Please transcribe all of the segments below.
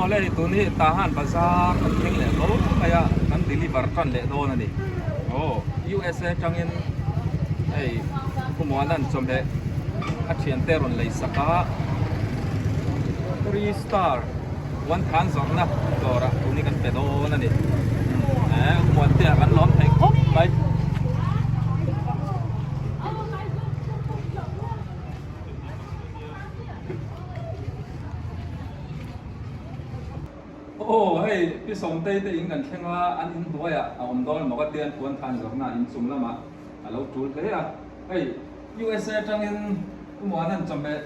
Awle tun hi Tahan bazar kan thleng leh hlawl mai a, kan deliver tan leh dawn a ni. Aw USA atangin hei Khumuana'n chawhmeh a thiante rawn lei sak a, Three Star Puanthan zawrhna dawrah tun hi kan pe dawn a ni. Khumuantea kan lawm thei khawp mai. Aw hei Pi Sawmtei te in kan thleng a, an in hnuaiah a awm dawn emaw ka tia an puan than zawrhna in chung lamah a lo tul hle a. Hei USA atangin Pu Muana'n chawhmeh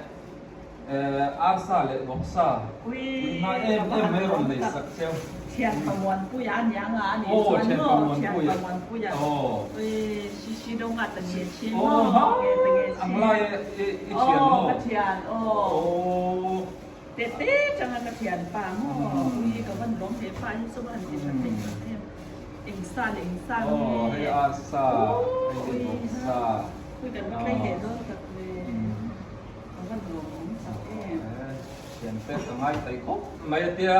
arsa leh vawksa pui hma em em mai rawn nei sak cheu. Thianpa Muanpuia a nia nga a nih chuan maw Thianpa Muanpuia ui Shishi Donga ta nge chin maw nge ta nge chin aw ka thian aw Tete changa ka thianpa maw ui ka van lawm he pa hi chu va han ti tha thei tak em eng sa leh eng sa nge ui ui kan va thlei leh dawn tak ve ka van lawm awm tak em. Thiante ka ngai thei khawp mai a tia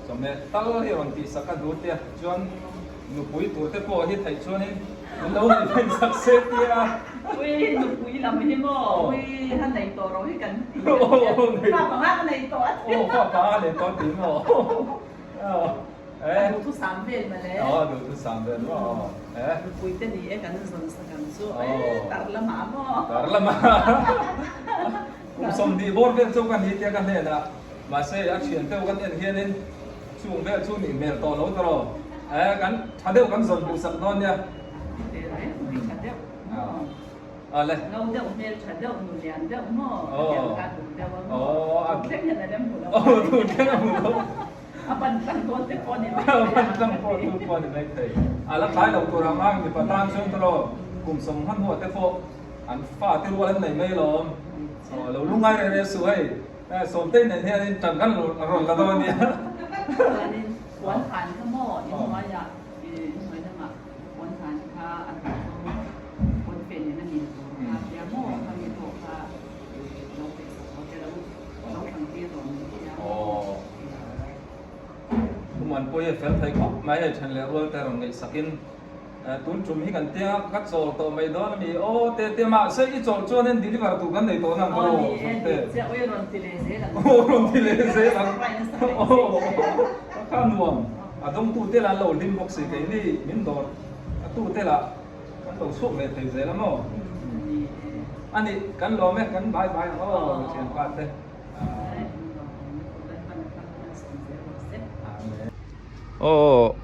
chawhmeh tal hi rawn tih sak a duh tia chuan nupui tur te pawh hi theih chuanin min lo nei phei sak se tia. Ui nupui lam hi maw ui a nei tawh ro hi kan ti a tia fa panga ka nei tawh a tia. Aw fa panga nei tawh ti maw. A duhthusam vel mawle. Aw a duhthusam vel maw. Nupui te ni e kan zawn sak ang chu e tar lamah maw. Tar lamah. Kum 20 bawr vel chu ka ni tia ka hnenah mahse a thian deuh kan en hianin chung vel chu nih hmel tawh lo tawh e kan tha deuh kan zawn duh sak dawn nia. Tha deuh maw? Ale. No deuh hmel tha deuh nu lian deuh maw? Ka tiang kha duh deuh a maw? Tun thleng hian a rem hmu lo. Aw tun thleng a hmu lo. A ban tlang dawn te pawh ni mai thei. A ban tlang pawh tu pawh ni mai thei. A la tlai lo tur ang a mipa tan chuan tawh kum 50 hnuah te pawh An fate rual an nei mai alawm. Aw lo lungai reh reh suh hei. Sawmtei nen hianin tan kan rawn la dawn ania. Chuanin puan han kha maw in hnuaiah in hnuai lamah puan han kha a duh zawng puan fen in a nil tur kha tia maw khami pawh kha lo pe sak rawh te lo lo thlang tir rawh min ti a maw. Thu Muanpuia fel thei khawp mai hei then leh rual te rawn ngaihsakin. Tun tum hi kan tia ka chawl tawh mai dawn a mi aw te te mahse i chawl chuan in deliver tur kan nei tawh nang ka rawh Sawmte. Aw ni e rawn ti leh zel ang. Aw rawn ti leh zel ang. Aw ka nuam a dawngtu te lah an lo hlim bawk si keini min dawr a tu te lah kan lo chhuak ve thei zel a maw. Ani kan lawm e kan bye bye ang aw thianpa te. Aw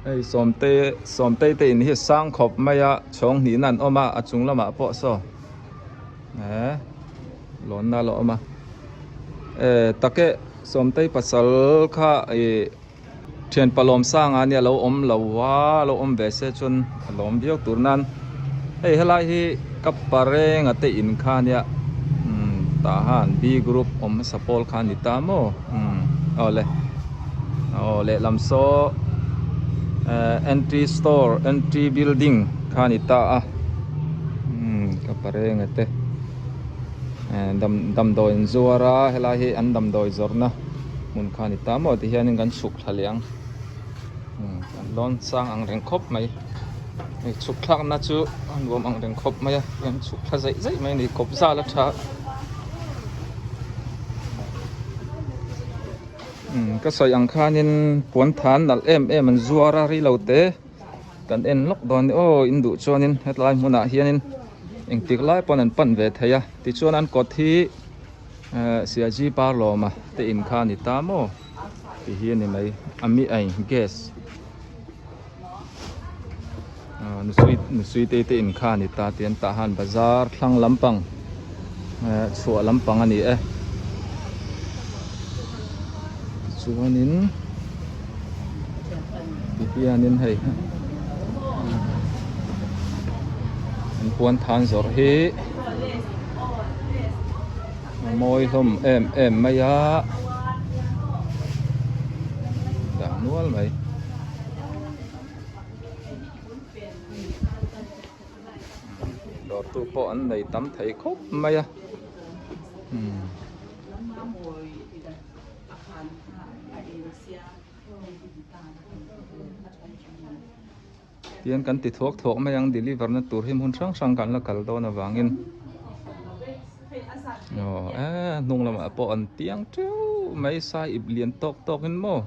hei sawmte sawmtei te in hi sang khawp mai a chhawng hnihna an awm a a chung lamah pawh saw eh lawnna a lo awm a eh take sawmtei pasal kha ih thian palawm sanga nia lo awm lo a lo awm ve se chuan a lawm viau tur nan hei helai hi ka parenga te in kha nia umm tah han B group awm hmasa pawl kha a ni ta maw umm awle aw lehlam saw eh entry store entry building kha a ni ta a umm ka parenga te eh dam damdawi an zuar a helai hi an damdawi zawrhna hmun kha a ni ta maw tihianin kan chhuk thla leh ang umm an lawn sang ang reng khawp mai hei chhuk thlakna chu a nuam ang reng khawp mai a kan chhuk thla zeih zeih mai a ni kawp zal a tha umm ka sawi ang khanin puan than nalh em em an zuar a rilo te kan en lawk dawn a ni aw in duh chuanin hetlai hmunah hianin engtik lai pawn an pan ve thei a tichuan an kawt hi. Eh Siaji par lawma te in kha a ni ta maw tih hi a ni mai a mi ai gas ah nusui nusui te te in kha a ni ta tih an tah han bazar thlang lampang eh chhuah lampang a ni e tichuanin ti hianin hei an puan than zawrh hi. A mawi hlawm em em mai a dah nual mai. Dawrtu pawh an nei tam thei khawp mai a umm. Tihian kan ti thuak thuak mai ang deliver na tur hi hmun hrang hrang kan la kal dawn avangin aw eh hnung lamah pawh an tiang teuh mai sai ip lian tawk tawk in maw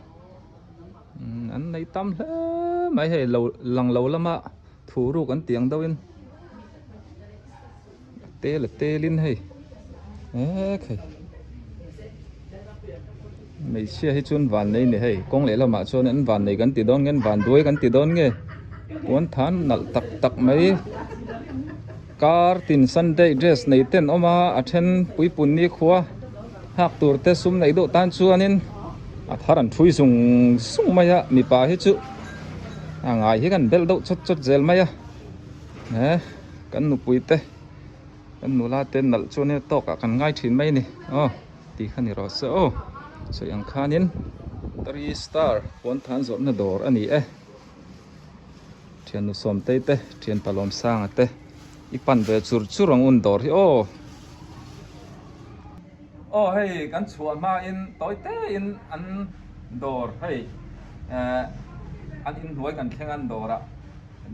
an nei tam hle mai hei lo lang lo lama thu ruk an tiang deuh in a tel a tel in hei eh hei hmeichhia hi chuan van nei ni hei kawng leh lamah chuan an van nei kan ti dawn nge an van duai kan ti dawn nge puan than nalh tak tak mai kar tin sunday dress nei te an awm a a then puipun ni khua hak tur te sum neih deuh tan chuanin a thar an thui zung zung mai a mipa hi chu a ngai hi kan belh deuh chawt chawt zel mai a eh kan nupui te kan nula te nalh chuan in a tawk ah kan ngai thin mai a ni aw tih kha ni rawh se aw sawi ang khanin three star puan than zawrhna dawr a ni e thiannu sawmtei te thian palawm sanga te i pan ve chur chur ang un dawr hi aw. Aw hei kan chhuah hma in tawi te in an dawr hei eh an inhnuai kan thleng an dawr ah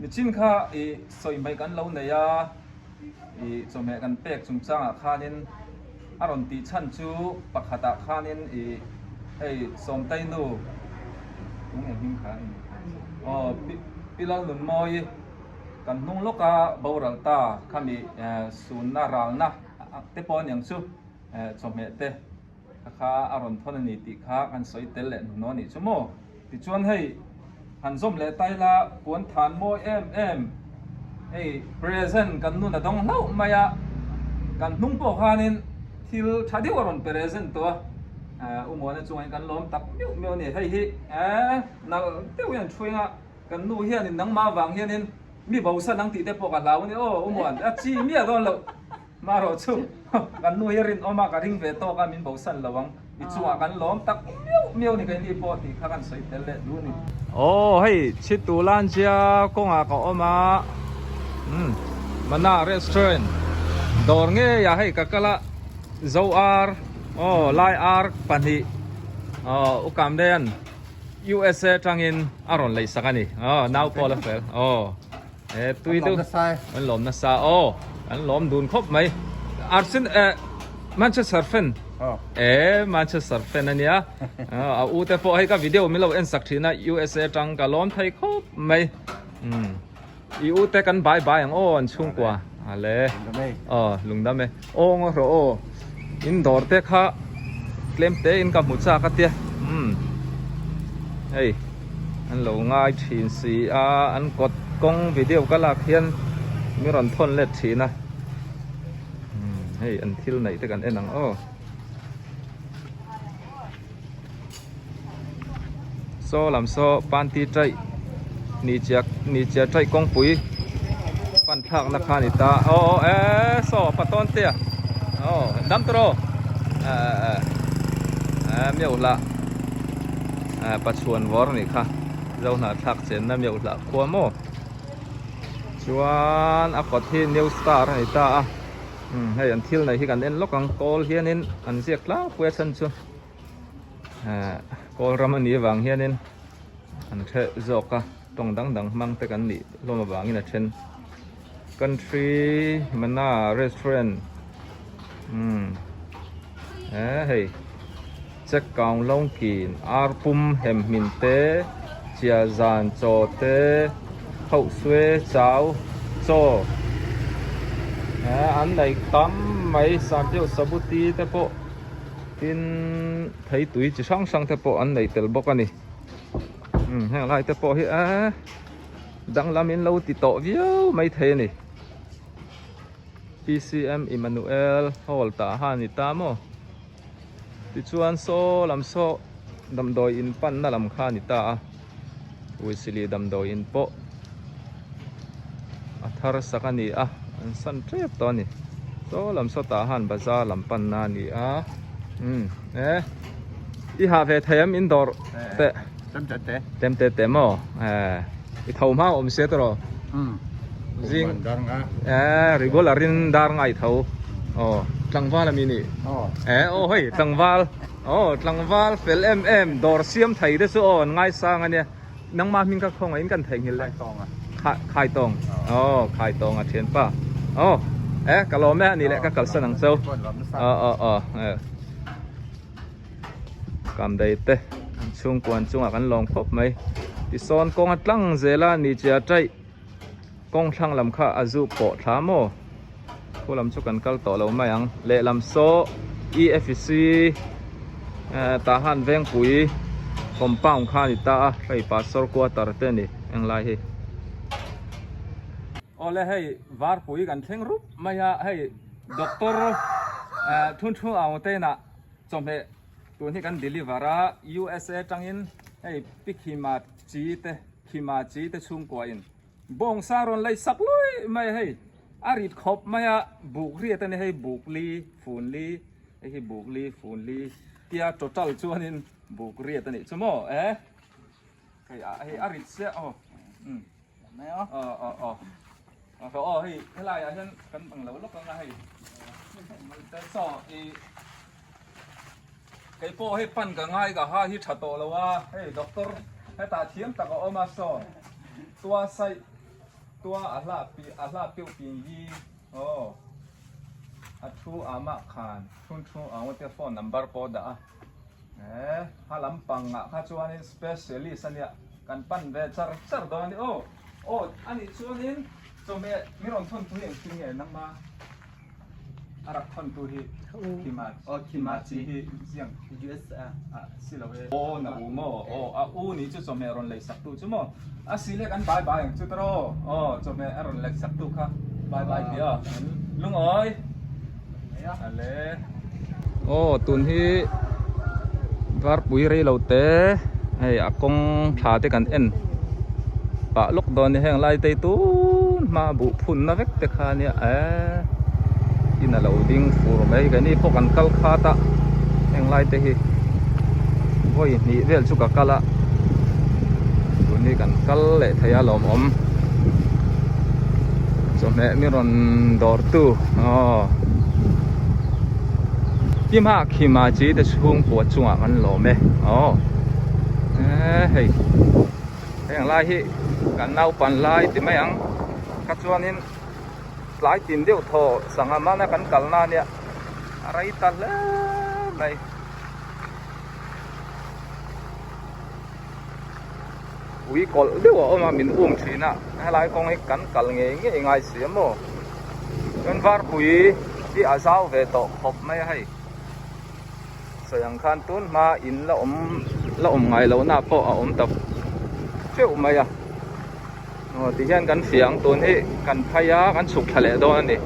michin kha ih sawi hmaih kan lo nei a ih chawhmeh kan pek chungchang ah khanin a rawn tih chhan chu pakhat ah khanin ih hei Sawmtei nu tunge hming kha aw Pi Lalnunmawi kan hnung lawk a boral ta khami eh sunna ralna. te pawh aniang chu chawhmeh te kha kha a rawn thawn a ni tih kha kan sawi tel leh hnuhnawh a nih chu maw. Tichuan hei han zawm leh ta ila puan than mawi em em hei present kan nun a dawng hlauh mai a, kan hnung pawh khanin thil tha deuh a rawn present tawh a, u Muana chungah hian kan lawm tak meuh meuh a ni. Hei hi nalh deuh hian thuing a. Kan nu hianin nangmah avang hianin mi bosan ang tih te pawh ka hlau a ni aw, Umuan a chi miah dawn loh. Marawh chu kan nu hi a rinawm a, ka ring ve tawk a, min bosan lo ang. I chungah kan lawm tak miau miau ni keini pawh tih kha kan sawi tel leh duh a ni. Aw hei Chhitu Lanzia kawngah ka awm a, umm Mana restaurant dawr ngei ah hei ka kal a, Zo ar aw Lai ar pahnih aw Ukamdean. USA tangin a rawn lei sak a ni. Aw nau pawh la fel. Aw e tui deuh. An lawm nasa aw. An lawm dun khawp mai. Arsen eh Manchester fan. E Manchester fan a nia. A u te pawh hei ka video min lo en sak thin a USA tang ka lawm thei khawp mai. Um I u te kan bye bye ang aw an chhungkua. Ale. Aw lungdam e. Aw ngaw rawh aw. In dawr te kha tlem te in ka hmu chak a tia. Umm. Hei an lo ngai thin si a an kawt kawng video ka lak hian mi rawn thawn let thin a. Umm hei an thil neih te kan en ang aw. Saw lam saw panty taih ni chia ni chia taih kawngpui pan thlak na kha a ni ta aw aw eee saw pa tawn te a aw dam tawh rawh eh eh miau hlah eh pachhuan vawr a nih kha zo hnah thlak chen na miau hlah khua maw chuan a kawt hi new star a ni ta a umm hei an thil neih hi kan en lawk ang kawl hianin an ziak tlangpui a chhan chu. Eh kawl ram a nih avang hianin an hreh zawk a tawng dang dang hmang te kan nih hlawm avangin a then country mana restaurant umm eh hei check kaung lawng kin ar pum hem hmin te chia zan chaw te hauh sue chau chaw eh an nei tam mai sanpiau sabuti te pawh. Tin thei tui chi hrang hrang te pawh an nei tel bawk a ni. Umm heng lai te pawh hi eee danglam in lo ti tawh viau mai thei a ni. PCM Emmanuel Hall tah khan a ni ta maw? Tichuan saw lam saw damdawi in panna lam kha a ni ta a. Uisili damdawi in pawh a thar sak a ni a an san tep tawh a ni saw lam saw tah han bazar lam panna a ni a umm e i hah ve thei em in dawr te tlem te te maw eh i tho hma awm sia tawh rawh zing eh regular in dar ngai tho aw tlangval ami nih eh aw hei tlangval. Aw tlangval fel em em dawr siam thei te chu aw an ngaisang a nia. Nangmah hming kha khawngaihin kan theihnghilh le. Khai tawng. Aw khai tawng a thianpa. Aw e ka lawm e ani leh ka kalsan ang cho. Aw aw aw e. Kam dei te an chhungkuan chungah kan lawm khawp mai. Tisawn kawng a tlang zel a ni chia taih kawng thlang lam kha a zu pawh thla maw. Khu lam chu kan kal tawh lo mai ang. Lehlam saw EFC tah han Vengpui compound kha a ni ta a, hei Pastor quarter te a ni englai hi. Awle hei Varpui kan thleng rup mai a, hei Doctor Thunthung Aung te inah chawhmeh tun hi kan deliver a, USA tangin hei Pi Khima Chi te Khima Chi te chhungkua in Bawngsa rawn lei sak lui mai a hei, a rit khawp mai a, buk riat a ni hei, buk li, fun li, hei hi buk li, fun li tia total chuanin buk riat a nih chu maw e, hei a hei a rit sia aw um aw aw aw aw aw hei helai ah hian kan bang lo lawk ang a hei saw i kei pawh hei pan ka ngai ka ha hi tha tawh lo a hei doctor hetah thiam tak a awm a saw tua sai tua a hla pi a hla piu pin hi aw a thu a mah khan thun thu a te phone number pawh dah a e ha lampang ah kha chuanin specialist ania kan pan ve char char dawn a ni aw aw anih chuanin chawhmeh mi rawn thawn tu hi engtin nge nangma. A rak thawntu hi Khima chi hi ziang si lo e. Aw na u maw? Aw a u nih chu chawhmeh rawn lei sak tu chu maw? A si lek an bai bai ang chu tawh aw chawhmeh a rawn lei sak tu kha bai bai tih a lungawi ale. Aw tun hi varpui rei lo te hei a kawng thla te kan en pah lawk dawn a ni heng lai te hi tun hma buh phun na vek te kha ania eee in a lo ding fur mai keini pawh kan kal khat a heng lai te hi vawi hnih vel chu ka kal a tun hi kan kal leh thei a lawmawm chawhmeh mi rawn dawr tu aw Hima khima chi te chhungkua chungah kan lawm e aw eee hei. Heng lai hi kan naupan lai ti mai ang kha chuanin tlai tin deuh thaw sangha mana kan kalna ania a rei ta hle mai. Ui kawlh deuh a awm a min um thin a helai kawng hi kan kal ngei ngei ngai si a maw chuan varpui hi a zau ve tawh khawp mai a hei. Sawi ang khan tun hma in la awm la awm ngai loh na pawh a awm ta teuh mai a aw ti hian kan fiah ang tun hi kan phai a kan chhuk thla leh dawn a ni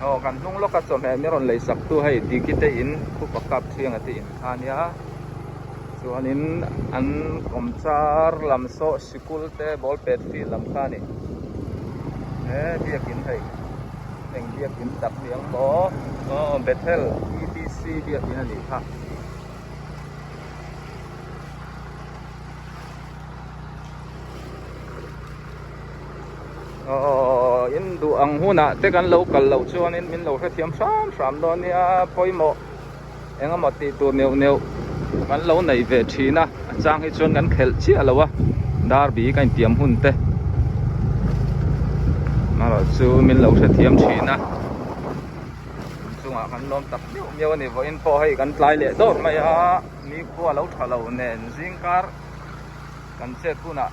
aw kan hnung lawka chawhmeh mi rawn lei sak tu hei diki te in khupa kap thianga te in kha ania chuanin an kawmchar lam saw sikul te ball pet field lam kha a ni he biakin hei. Eng biakin tak ni ang maw? Aw Bethel EPC biakin a nih kha. Aw in duh ang hunah te kan lo kal loh chuanin min lo hrethiam hram hram dawn nia pawimawh engemaw tih tur neuh neuh kan lo nei ve thin a a chang hi chuan kan khelh chiah lo a derby ka intiam hun te amaherawh chu min lo hrethiam thin a chungah kan lawm tak miau miau a ni vawiin pawh hei kan tlai leh dawr mai a nikhua lo tha lo nen zingkar kan chet hunah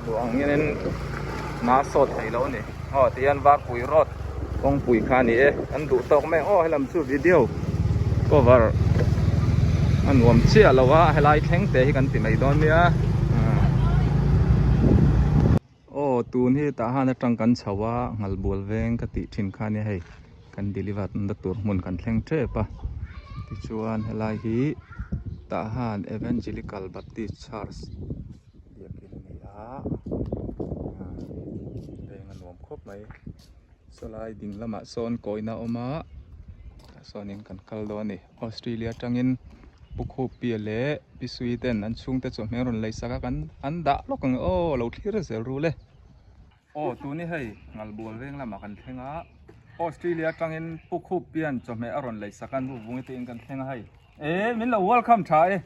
duh ang hianin hna sawt thei lo a ni aw tihian varpui road kawngpui kha a ni e kan duh tawk mai ang aw helam chu video cover a nuam chiah lo a helai thleng te hi kan ti mai dawn nia aw tun hi tah han atang kan chho a nghalbual veng ka tih thin kha ania hei kan deliver na tur hmun kan thleng tep a tichuan helai hi tah han Evangelical Baptist Church biakin a ni a veng a nuam khawp mai sawlai ding lamah sawn kawina a awm a tah sawnin kan kal dawn a ni Australia atangin Pu Khupia leh Pi Sui ten an chhungte chu hmel rawn lei sak a kan an dah lawk ang aw lo thlir zel ru le. Aw tuni hei Ngalbual veng lamah kan thleng a Australia atangin Pu Khupian chawhmeh a rawn lei sak a nu vungi te in kan thleng a hei e min lo welcome tha e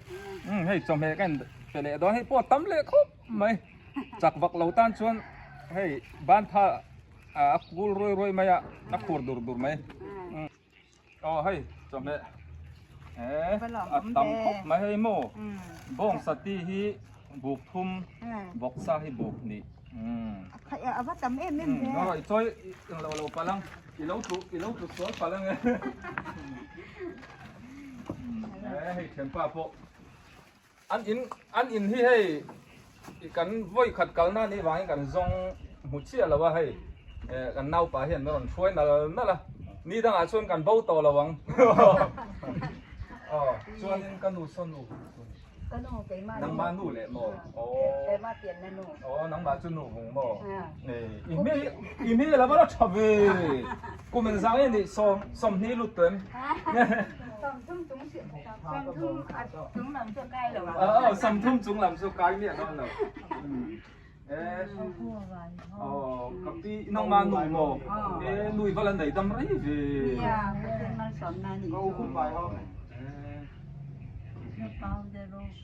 hei chawhmeh ka in. pe leh dawn hei pawh tam leh khawp mai chak vak lo tan chuan hei ban tha a kul ruai ruai mai a a khur dur dur mai aw hei chawhmeh eh a tam khawp mai hei maw bawng sati hi buk thum bawksa hi buk hnih a va tam em em ve aw i chawi englo lo palh ang i lo tlu i lo tlu sual palh ang e eh hei thianpa pawh an in an in hi hei kan vawi khat kalna anih vangin kan zawng hmu chiah lo a hei eh kan naupa hian min rawn hruai nal nal a ni dangah chuan kan bo tawh lo ang aw chuanin ka nu saw nu Ka nu keimah Nangmah nu leh maw? Aw. Keimah pianna nu. Aw nangmah chu nu vung maw? I hmel i hmel a va la tha ve. Kum engzah nge nih sawm sawmhnih lut tawh em? Sawmthum chung sawmthum a chung lam chu kai lo a. Aw sawmthum chung lam chu kai miah dawn lo. Aw ka pi nangmah nu maw? E nui va la nei dam rei ve. Nia Pathian malsawmna a nih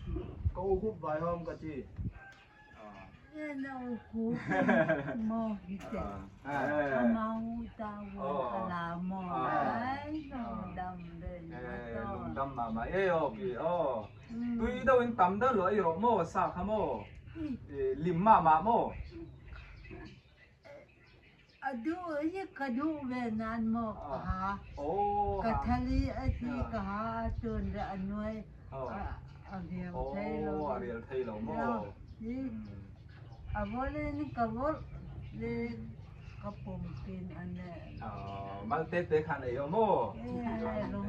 chu. Ka u hup vai hawm ka ti. Lungdam mah mah e aw pi aw. Tui deuh in tam deuh lo ei rawh maw sa kha maw. Lim mah mah maw. A duh hi ka duh ve nain maw ka ha. Ka thal i a thi ka ha ahcun le a nuai a riam thei lo. A rial thei lo maw? A vol in ka volh le ka pumkin a neh. Mal te te khan ei o maw?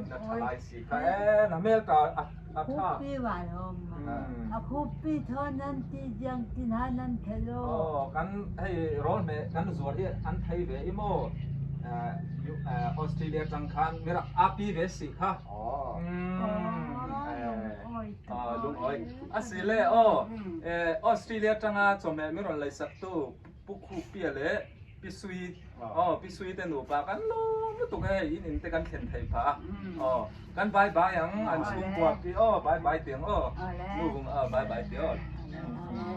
Na tha lai si kha e na hmel ta a tha. Khupi vai hom. A khupi thaw nan ti jiang tin ha nan thei lo. Aw kan hei rawl hmeh kan zuar hi an thei ve i maw Australia tang khan mira a pi ve si kha. Lungawi. A si le aw Australia tanga chawhmeh min rawn lei sak tu Pu Khupia leh Pi Sui aw Pi Sui te nupa kan lawm lutuk e hei in in te kan thlen thei phah a aw kan bye bye ang an chhungkua pi aw bye bye tiang aw nu vung aw bye bye ti aw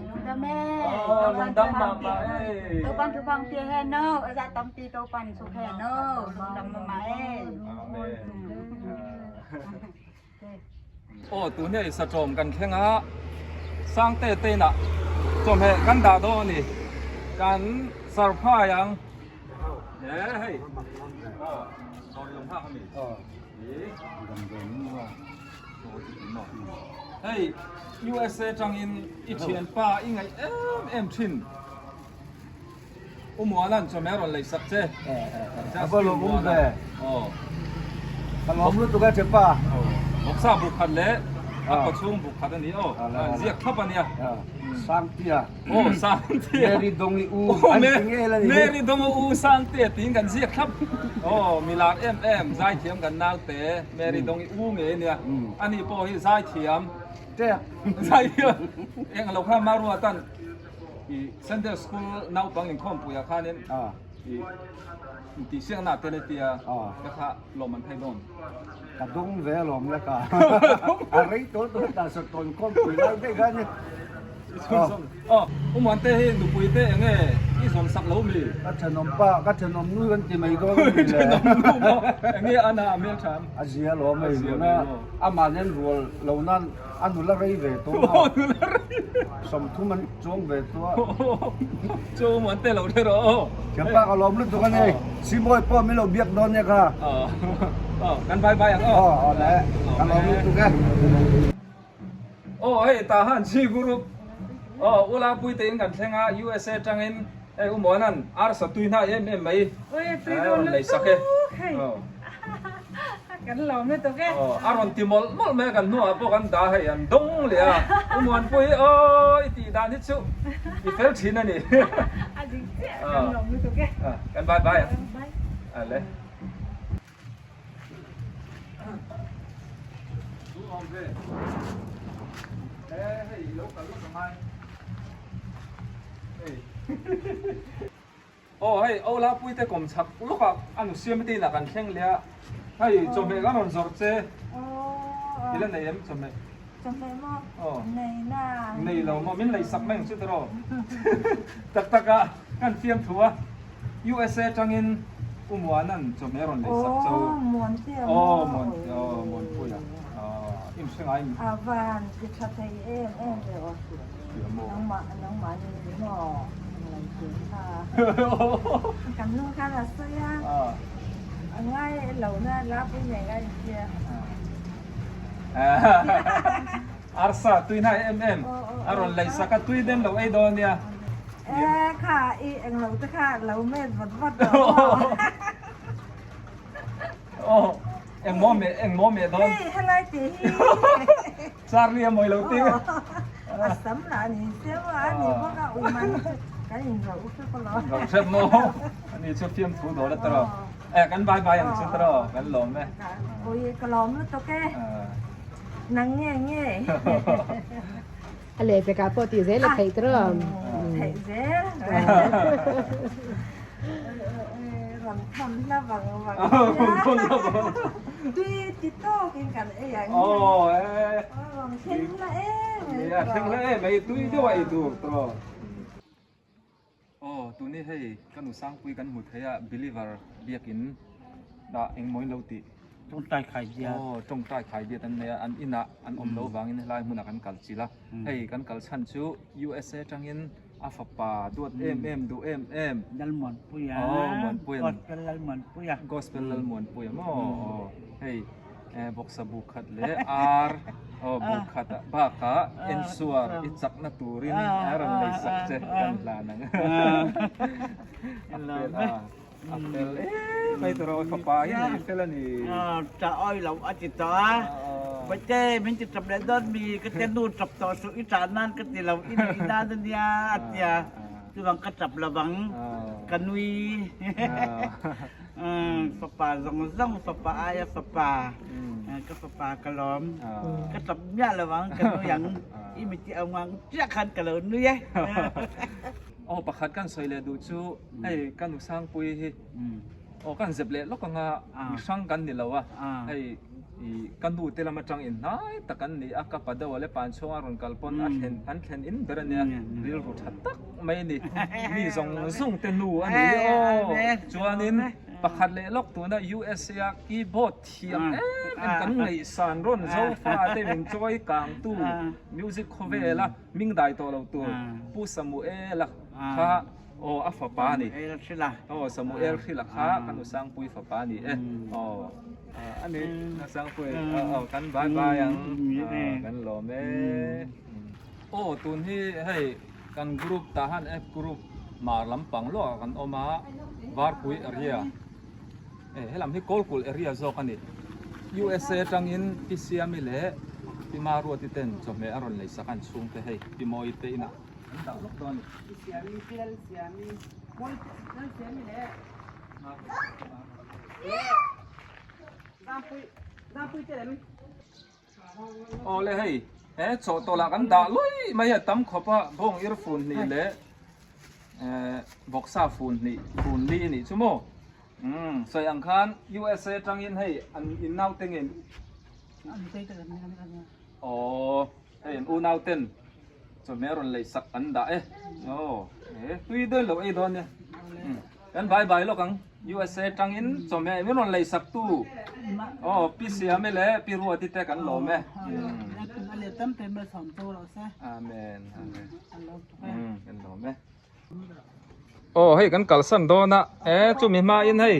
Lungdam e aw lungdam mah mah e Topan thupang tia he no aza tampi topan suk he no lungdam mah mah e Amen Aw tun hei satawm kan thleng a, Sangte te inah chawhmeh kan dah dawn a ni, kan sarphai ang he hei aw dawr i lo nghak a mi hei USA tangin i thianpa i ngaih em em thin U Mualan chawhmeh a rawn lei sak che. A va lawm um ve. Aw. Ka lawm lutuk a Chepa. Bawksa buk khat leh a kaw chhung buk khat a ni aw. Ziak thlap a nia. Sangtia. Aw Sangtia. Mary Dongi u an ti nge la ni. Mary Dongi u Sangtia tiin kan ziak thlap. Aw milar em em zaithiam kan naute Mary Dongi u nge nia. Ani pawh hi zaithiam. Tek. Zaithiam. Eng lo kha Marua tan. I Sunday school naupang inkhawmpuiah khanin i intihsiakna a tel e tia ka kha lawm an thei dawn. Ka dawng ve alawm le ka. A rei tawh tawh ta sa tawn khawmpui lai daih kha ni. Aw, U Muante hi nupui te eng nge i zawm sak lo mi? Ka thenawm pa, ka thenawm nui kan ti mai dawn a ni le. Thenawm nu maw? Eng nge a na a hmel tha? A zia alawm hei nuna amah nen rual lo nan A nula rei ve tawh a. Aw nula rei. 30 an chuang ve tawh a. Chu an te lo hle rawh aw. Thiampa ka lawm lutuk a ni. Sibawi pawh min lo biak dawn nia kha. Aw kan bye bye ang aw. Aw aw le ka lawm lutuk e. Aw hei tah han chi group aw ula puite in kan thleng a USA tangin hei u Muanan arsa tui hnai em em mai. Oi tui dawn lutuk hei. Kan lawm lutuk e. Aw, a rawn ti mawlh mawlh mai a, kan hnuah pawh kan dah hei an dawng leh a, U Muanpui aw i tih dan hi chu i fel thin a ni. A dik chiah, kan lawm lutuk e. Kan bye bye ang. Bye. Ale. Duhawm ve. E hei i lo kal lawk angai. Hei. Aw hei Ola puite kawm chhak lawk ah a nu siam te inah kan thleng leh a, hei chawhmeh kan rawn zawrh che i la nei em chawhmeh? Chawhmeh maw? Nei na. Nei lo maw? Min lei sak mai ang chu tiraw? Tak tak a, kan fiam thu a, USA tangin U Muana'n chawhmeh a rawn lei sak cho. Aw, Muanpuia maw? Aw, Muanpuia, aw, Muanpuia. Aw, i hre ngai mi? A van ti tha thei em em ve aw. Nangmah, nangmah ni ni maw? Ang lo ti kha. Kan nu khan a sawi a, a ngai lo na la pui nei lai tia. Arsa tui hnai em em a rawn lei sak a tui den lo ei dawn nia. E kha i eng lo te kha lo met vat vat rawh aw. Aw eng maw meh eng maw meh dawn. Hei helai tih hi. Charlie a mawi lo ting. A sam lah a ni seu a ni bawk a um an chu kan inrauh hrep alawm. Inrauh hrep maw? Ani chu fiamthu dawl a tawrh. E kan bye bye ang chu tawrh kan lawm e. Ui ka lawm lutuk e. Nang nge nge. A leh pekah pawh tih zel a theih tawrh. Theih zel. Rawn thawn hla vang vang. Rawn thawn hla vang. Tui ti tawkin kan ei ang. Aw e. Rawn thleng hla em mai. Nia thleng hla em mai tui deuh a ei tur tawrh. Aw tuni hei ka nu Sangpui kan hmu thei a believer biakin dah engmaw in lo tih. Tawngtai khai biat. Aw tawngtai khai biat an nei a an inah an awm loh vangin helai hmunah kan kal chilh a hei kan kal chhan chu USA atangin a fapa duat em em duh em em. Lalmuanpuia. Aw Muanpuia. Gospel Lalmuanpuia. Gospel Lalmuanpuia maw aw hei bawksa bu khat leh ar aw bu khat ah bakah ensuar i chakna turin a rawn lei sak che kan hlan ang. A fel a. A fel em mai tur a fapa hian a fel a ni. Tah awi lo a ti tawh a. Bawihte min ti tap leh dawn mi ka tia nu tap tawh suh i tah nan ka ti lo i nuih nan a nia a tia chuvang ka tap lo vang ka nui fapa zawng zawng fapa aia fapa ka fapa ka lawm ka tap miah lo vang ka nui ang i mi tih ang chiah khan ka lo nui e. Aw pakhat kan sawi leh duh chu hei ka nu Sangpui hi aw kan zep leh lawk anga mi hrang kan ni lo a hei ih ka nu te lam atang in hnai tak an ni a ka pa deuh a le pan chhunga rawn kal pawn a thlen an thlen in ber a nia rilru tha tak mai a ni mi zawng zawng te nu a ni aw chuanin pakhat leh lawk tuna USA a keyboard thiam em em kan ngaihsan rawn Zofa te min chawi kangtu music khawvela Hming dai tawh lo tur Pu Samuela kha aw a fapa a ni. Aw Samuel Hrila kha ka nu Sangpui fapa a ni e. Aw a ni nu Sangpui aw kan bye bye ang kan lawm e. Aw tun hi hei kan group tah han F group mar lampang luah ah kan awm a Varpui area e helam hi Kawlkulh area zawk a ni. USA atangin Pi Siami leh Pi Maruati ten chawhmeh a rawn lei sak a an chhungte hei Pi Mawi te inah an dah lawk dawn a ni. Pi Siami, Pi Lal Siami, Mawi Lal Siami leh Zampui Zampui te lem. Aw le hei he chaw tawlah kan dah luai mai a tam khawp a bawng ir fun hnih leh eh bawksa fun hnih fun li a nih chu maw umm sawi ang khan USA atangin hei an in naute nge aw hei an unau ten chawhmeh a rawn lei sak an dah e aw he tui dawn lo ei dawn nia Kan bai bai lawk ang. USA tangin chawhmeh min rawn lei sak tu. Aw Pi Siami leh Pi Ruati te kan lawm e. Amen. Amen. Kan lawm e. Aw hei kan kalsan dawn a. E chumi hma in hei.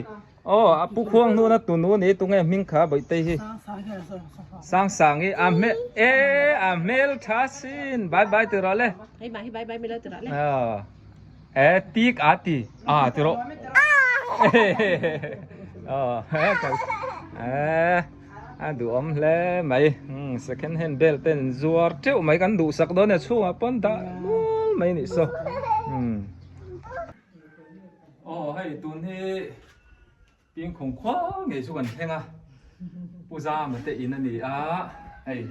Aw a pu khuang hnuna tunu ni tunge hming kha Bawihtei hi. Sang sang hi a hmel e a hmel tha sin. Bye bye ti rawh le. Hei mah hi bye bye milo ti rawh le. E tik a ti a ti rawh e a duhawm hle mai second hand belt te an zuar teuh mai kan duhsak dawn a chhungah pawn dah mual mai a nih saw aw hei tun hi Pingkhung khua ngei chu kan thleng a Pu Zama te in a ni a hei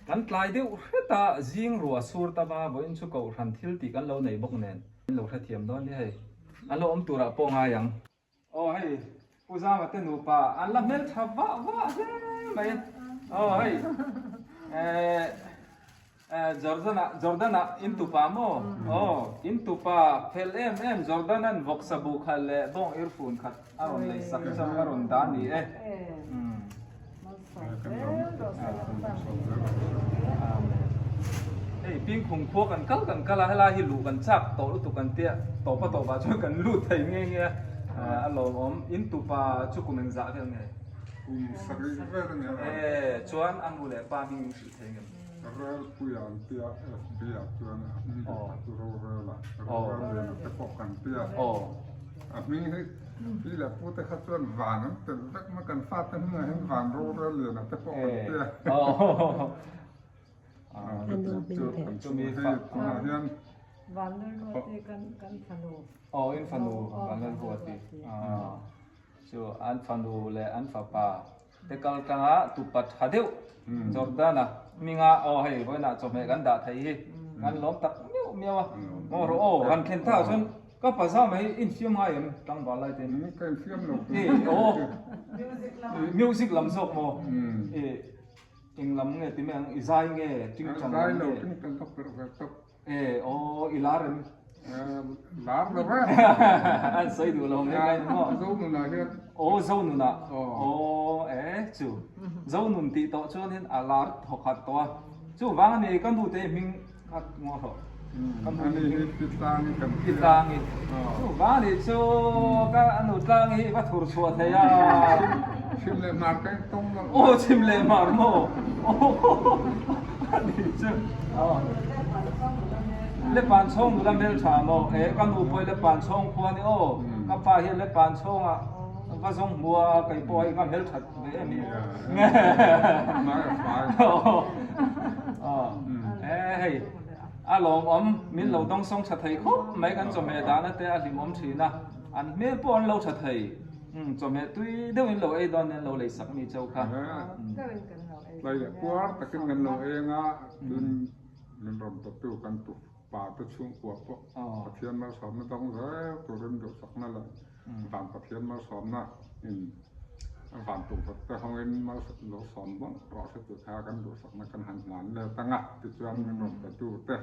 kan tlai deuh hret a zing rua sur ta va vawiin chu kohhran thil tih kan lo nei bawk nen in lo hrethiam dawn nia hei an lo awm turah pawh ngai ang. Aw hei Pu Zama te nupa an la hmeltha vah vah hle mai aw hei. Jordana Jordana in tupa maw? Aw in tupa fel em em Jordanan vawksa bu khat leh bawng irfun khat a rawn lei sak chauh a rawn dah ni e. Hei Pingkhung khua kan kal kan kal a helai hi luh kan chak tawh lutuk kan tia tawpa tawpah chuan kan lut thei nge nge a a lawmawm in tupa chu kum engzah vel nge? Kum sarih vel a ni a. E chuan a nu leh pa hming in hrilh thei ngem? Relpuia an tia FB ah chuan a hming dik tak chu Rorela, Rorel lian te pawh kan tia. A hming hi pi leh pu te kha chuan van an telh vek mai kan fate hmingah hian van Rorel lian te pawh kan tia. Chumi hei tunah hian Vanlalruati kan fanu. Aw in fanu Vanlalruati. Chu an fanu leh an fapa te kal tanga tupa tha deuh Jordana hminga aw hei vawiinah chawhmeh kan dah thei hi kan lawm tak miau miau a maw rawh aw han thlen tah chuan ka pazama hi infiam ngai em tlangval lai ten ka infiam lo e aw music lam zawk maw e eng lam nge ti mai ang i zai nge tingtang zai lo tingtang ka perh ve tawp E aw i lar em? Lar lo e. An sawi duh lo mai kai maw? Zonunah hian. Aw Zonunah. Aw e chu. Zonun tih tawh chuan hin a lar thawkhat tawh a. Chu vang a ni ka nu te hming kha ngaw hlawh. Ka nu te hming. Pi Tlangi kan tia. Pi Tlangi. Chu vang a ni chu ka nu Tlangi hi va thur chhuah thei a. Chhim leh hmar ka intawng lo. Aw chhim leh hmar maw? A ni chu. Le pan chhawng nula hmel tha maw? E ka nu pawh hi le pan chhawng khua ni aw. Ka pa hian le pan chhawng ah va zawng hmu a kei pawh hei ka hmel that ve em hi. E hei a lawmawm min lo dawng sawng tha thei khawp mai kan chawhmeh dahna te a hlimawm thin a an hmel pawh an lo tha thei. Chawhmeh tui deuh in lo ei dawn nen lo lei sak mi chau kha. Tlai leh puar takin kan lo eng a, tun min rawn tawptu kan tu pa te chhungkua pawh Pathian malsawmna dawng zel turin duhsakna leh van Pathian malsawmna in van tukverh te hawngin lo sawm bawng rawh se tih kha kan duhsakna kan han hlan let ang a, tichuan min rawn petu te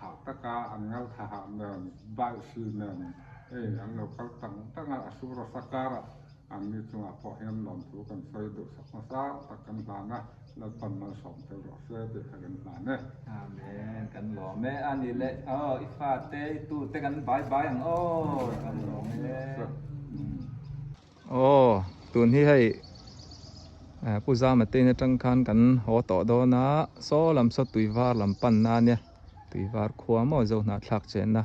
hah taka an ngal tha hah nen baihsi nen hei an lo kal tang tang a, a sur a sa karah An ni chungah pawh hian lawmthu kan sawi duhsak hmasa tak kan hlan a, Lalpan malsawm tel rawh se tih kha kan hlan e. Amen kan lawm e a ni le aw i fate i tute kan bai bai ang aw kan lawm e. Aw tun hi hei Pu Zama te in atang khan kan haw tawh dawn a saw lam saw tuivar lam pan na ania tuivar khua maw zo hnahthlak chenna.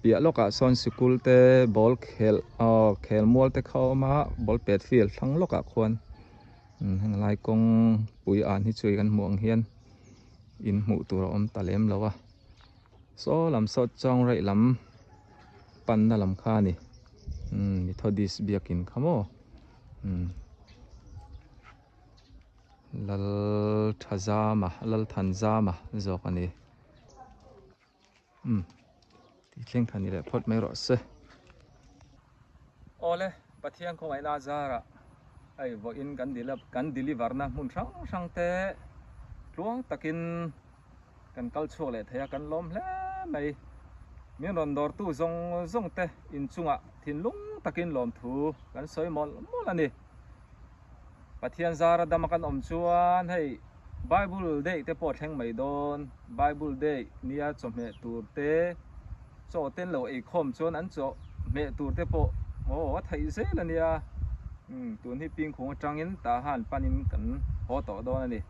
Piah lawkah sawn sikul te ball khelh aw khel mual te kha a awm a ball pet field thlang lawkah khuan heng lai kawng pui an hi chu kan hmuh ang hian in hmuh tur a awm ta lem lo a saw lam saw chawng raih lam panna lam kha a ni Methodist biakin kha maw Lalthazama Lalthanzama zawk a ni. Umm tih thleng kha ni leh phawt mai rawh se. Awle Pathian khawngaihna a zarah hei vawiin kan kan deliver na hmun hrang hrang te tluang takin kan kal chhuak leh thei a kan lawm hle mai. Min rawn dawrtu zawng zawng te inchungah thinlung takin lawmthu kan sawi mawlh mawlh a ni. Pathian zara dama kan awm chuan hei Bible Day te pawh a thleng mai dawn. Bible Day nia chawhmeh tur te chaw ten lo eikhawm chuan an chawhmeh tur te pawh aw a theih zel a nia. Umm tun hi Pingkhung atangin Tahan panin kan haw tawh dawn a ni.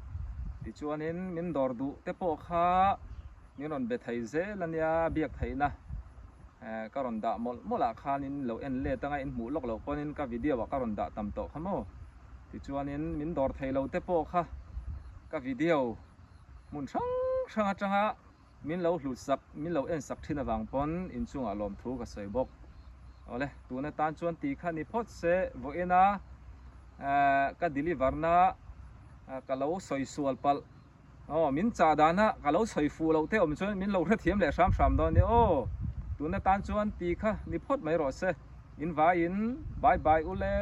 Tichuanin min dawr duh te pawh kha min rawn be thei zel a nia biak theihna. Ka rawn dah mawlh mawlh ah khanin lo en let anga in hmuh lawk loh pawhin ka video ah ka rawn dah tam tawh kha maw. Tichuanin min dawr thei lo te pawh kha ka video hmun hrang hrang atanga min lo hlut sak, min lo en sak thin avang pawn inchungah lawmthu ka sawi bawk. Awle, tun atan chuan ti kha ni phawt se vawiina ka deliver na ka lo sawi sual palh. Aw, min chah dana ka lo sawi fuh loh te awm chuan min lo hrethiam leh hram hram dawn nia aw. Tuna tan chuan ti kha ni phawt mai rawh se. In vaiin bye bye ule.